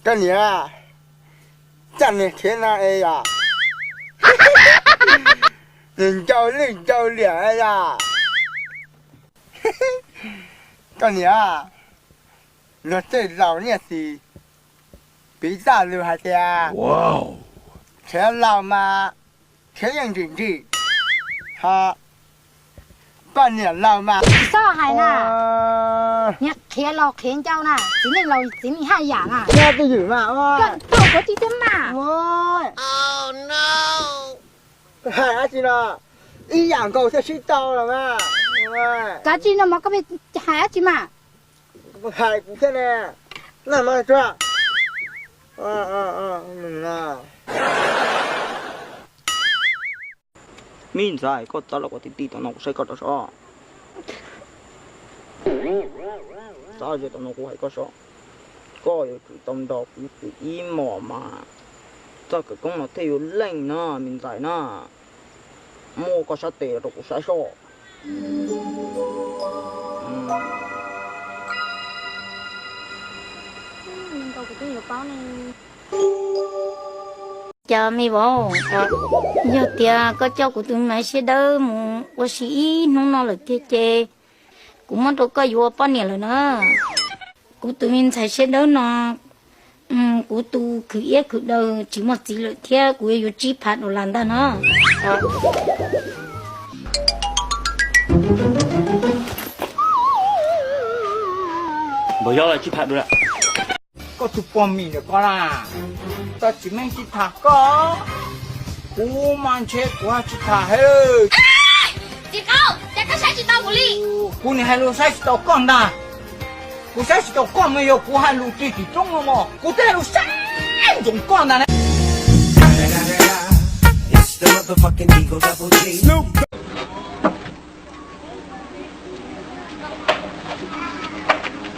Koj niam, caj niag khiav no es yom, nws ncau lwj ncau liam yom. Koj niam, luag tej laus niaj xiv piv txoj lus hais tias, khiav laus mas khiav yeej ntsim ntsim, ho poj niam laus mas tsis txhob hais na. Niag khiav laus khiav ncau na, txiv neej laus txiv neej haj yam na. Nyob twj ywm mas, koj kuv tsis thiab mas. Hais dab tsi no, ib yam nkaus thiaj sib tau los mas. Kav tsij no mas koj pheej hais dab tsi mas. Hais kuv thiab ne, noj mov tsuag. Me ntxhais, koj txav los kuv ti ti tom no kuv saib koj rau sov. Txav ze tom no kuv hais koj sov. Koj yuav tsum tau nrog kuv tus ib mos mas txoj khawv koob no thiaj yuav leej na me ntxhais na. Muab koj sab tes rau kuv saib soj. Cas me vauv, yog tias koj coj kuv tus me ntxhais siab dawb mus ua si ib hnub no lawm tiag ces kuv muab rau koj yuav ua poj niam lawm na. Kuv tus me ntxhais siab dawb no, kuv tus khwv iab khwv daw tsis muaj txiv lawm thiab kuv yuav yuav tsib phav dollar ntag no. Npaum yog los tsib phav dollar. Koj tus pog mim ntawm koj na, koj tsis meej tsis tham koj, kuv mas ntshe kuv tsis tham heev. Txiv qaub, cas koj saib tsis tau kuv li? Kuv nim hais lus saib tsis tau koj ntag. Kuv saib tsis tau koj mas yog kuv hais lus tig tim roob no mos, kuv twb hais lus saib ntsoov koj ntag na.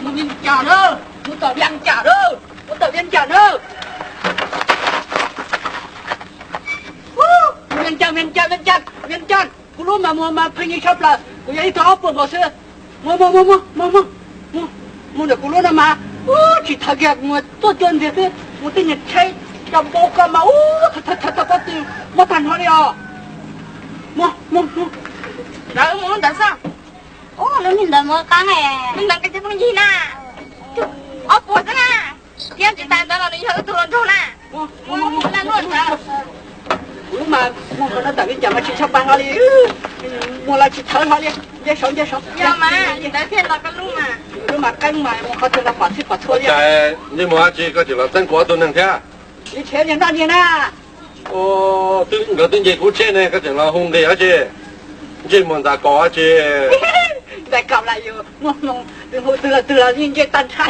Mus Vias Cas na, mus tom Vias Cas na, mus tom Vias Cas na. Vias Cas, Vias Cas, Vias Cas, Vias Cas, kuv lub mas muag mas pheej nyiag tshaj plaws, kuv yog ib tug ob puas nkaus xwb. Mus mus mus mus mus mus, mus ntawm kuv lub no mas tsis thaiv kiag, mus tuaj cuag ntxiag xwb, mus tej niag tsheb cov npau koj mas ub, thawv thawv pob tw muab tag nrho li os. Mus mus mus. Ntawd mus ntawd xwb. Ub, lub niag ntawd muaj qab, lub ntawd koj cov phooj ywg na, ob puas xwb na. Thiab tsis tas ntawd los nws yog wb tug hluas nraug na. Mus mus mus, laj luaj ntawd. Kuv lub mas muag nkaus no tam li cas mas tsis tshaj pa hlo li, muag los tsis thawv hlo li. Nce saud nce saud. Yog mas li ntawd thiaj los koj lub mas. Lub mas qeeb mas mus qhov twg los pom txhij pom txhua li. Cas ntsej muag dab tsi koj tseem los txeeb kuv ob tug neeg thiab? Li khiav niag noj niag na. Nkawd twb nce kuv tsheb ne koj tseem los hu nqi dab tsi? Ntsej muag ntxav kaus dab tsi? Ntxav kaus lawm yus muaj hmoo, tus hu twg los twg los yeej nce tag nrho.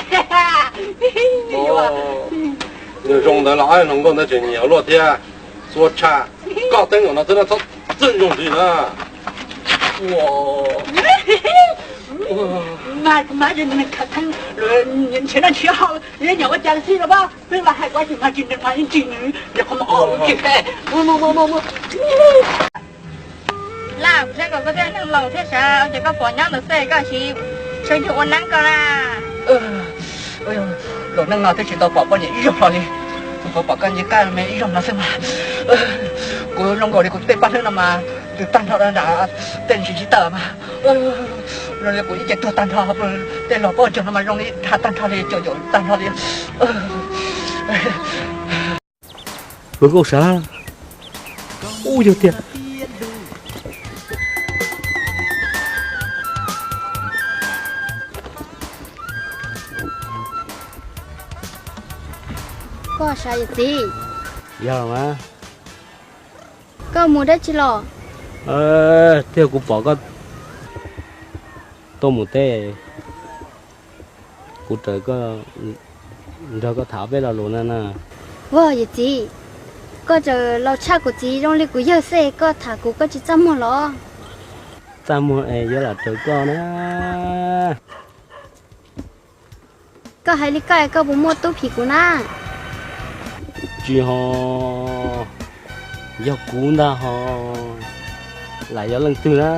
Nws zoo ntawd los ob hluas nkauj ntawd tseem nyiam luaj thiab. Xuav tshaj, koj teeb kom no xwb no txhob txwj ntsug ntxiv na. Mas kuv mas ntshe noj ntshe haus, nyob ua cas xij los pab peb los hais kuv tsis mas tsis ntees mas yeej tsis nws, nws qhov muag ob tsis phem. Mus mus mus mus mus. Laj, kuv saib kom koj thiaj neeg laus thiab sav, ces koj pom nyob ntawd xwb koj tsis sawv yug ua neeb koj na. Luag neej no twb tsis tau pom poj niam ib zaug hlo li, tsuas pom koj nce kab me ib zaug no xwb mas. Kuv zoo nkaus li kuv tej paj hlwb no mas tws tag nrho nram tej ntsis tsis tawm mas. Zoo li kuv ib ce tuag tag nrho, tej los pob tsuas no mas zoo li dhau tag nrho li, caum caum tag nrho li. Hluas nkauj sav, ub yog tiag. Koj sav yawm txiv. Yog mas. Koj mus dab tsi los? Thiab kuv pom koj tuaj mus teb, kuv raws koj, nrog koj tham peb lo lus na na. Vog yawm txiv, koj txawm laus tshaj kuv txiv zoo li kuv yawg xwb, koj tham kuv koj tsis txaj muag los? Txaj muag es yuav lam raws koj na. Koj hais li koj es koj puas muaj tub phim kuv na? Tsis ho, yog kuv ntag ho, lam yog leej twg na?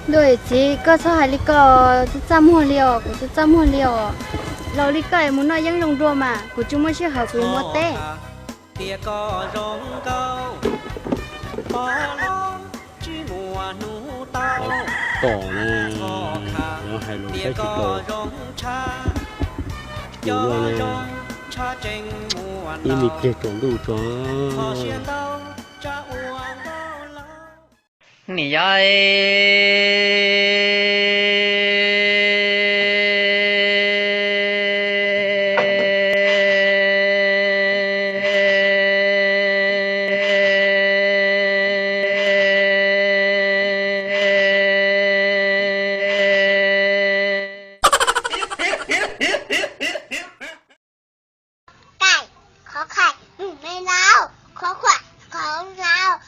Ntuj txiv, koj txhob hais li koj, txaj txaj muag li os, kuv txaj txaj muag li os. Laus li koj es mus noj yeeb zoo dua mas, kuv tsis muaj sij hawm kuv yuav mus ua teb. Tias koj zoo nkauj, pog los tsis muaj hnub tau. Tom no, hais lus saib tsis tau. Zoo tshaj, cov zoo tshaj tseem muaj ib me pliag tsaus ntuj tso. Kho siab ntau, tsa ua nkauj laus. Nim yog Kaim, khov khaim, me laus, khov khuam, khov laus,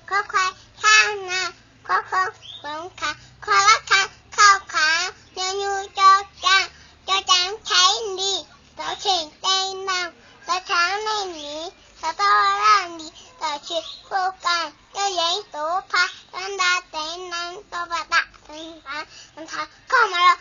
khov khuam, khab na, khov khoo, khov kha, khov lab kha, khov khav, nyuj nyuj, co caa, co caa, chav li, tov tshim tej neeg, tov tshav neeg li, tov toj laj li, tov tshim kuj kaim, yog yeeb tuv pha, tov nta tev neeg, tov pas tam, tov nta, tov nthav, koj mas los,